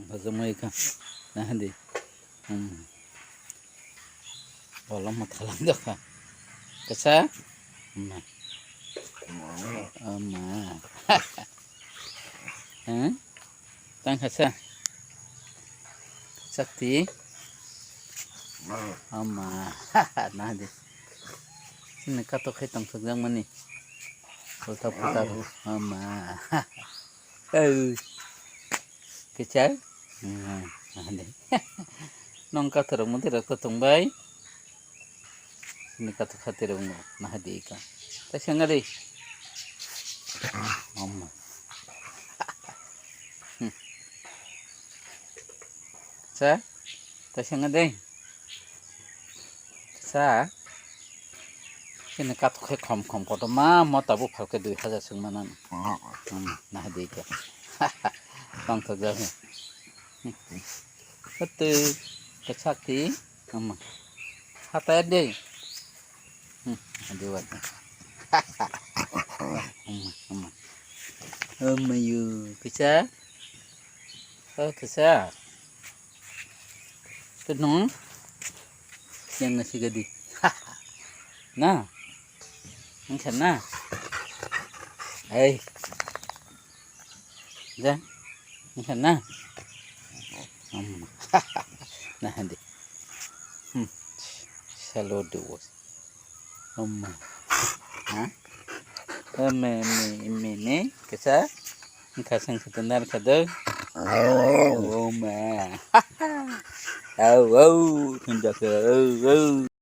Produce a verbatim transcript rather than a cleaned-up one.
Hojomoi kha. Nahadi. Hmm. Bolong ma thalang dokha. Kasa? Ma. Ama. Hah? Tang kasa? Sakti? Ama. Nahadi. Sini katok khai tong sakjak mani. Ulta puta. Ama. Au. Kisa? Hmm, nahadi. Nong kathorok mudi rok to tongbai. Sini kathok khatirok no nahadi ka. Ta sengari. Amma. Hmm. Sa? Ta sengade. Sa? Sini kathok khe khom khom kotorma mo tabuk phalkhe dui hajar swng manani. Hmm, nahadi ka. Tongthok jago. Hatu, kachakti, ama. Hata de. Hmm, adi wat. Ama, ama. Ama yu, kisa. Oh, kisa. Tenung. Yang nasi gadi. Na. Engkha na. Ai. Ja. Engkha na. Amma. Nahadi. Hmm. Salo do was. Amma. Ha? Ame me me me kasa. Engkha sang kata nar kado. Oh ma. Au au. Tunda ke au au.